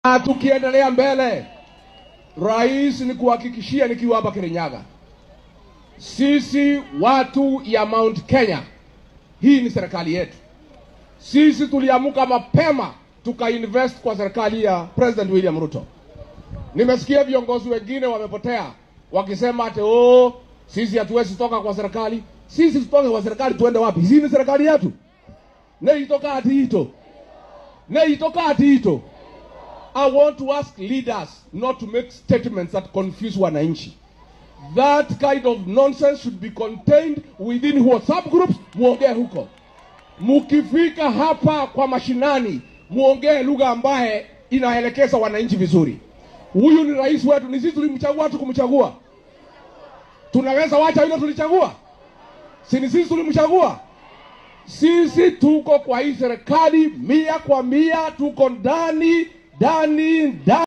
Tukiendelea mbele, Rais, ni kuhakikishia nikiwa hapa Kirinyaga, sisi watu ya Mount Kenya, hii ni serikali yetu. Sisi tuliamuka mapema tukainvest kwa serikali ya President William Ruto. Nimesikia viongozi wengine wamepotea wakisema ati oh, sisi hatuwezi toka kwa serikali. Sisi tutoke kwa serikali tuende wapi? Hii ni serikali yetu. Neitoka ati ito. Neitoka ati ito. I want to ask leaders not to make statements that confuse wananchi. That kind of nonsense should be contained within WhatsApp groups. Muongee huko. Mukifika hapa kwa mashinani, muongee lugha ambaye inaelekeza wananchi vizuri. Huyu ni rais wetu, ni sisi tulimchagua, tukumchagua. Tunaweza wacha yule tulichagua? Si ni sisi tulimchagua? Sisi tuko kwa hii serikali 100%, tuko ndani ndani ndani.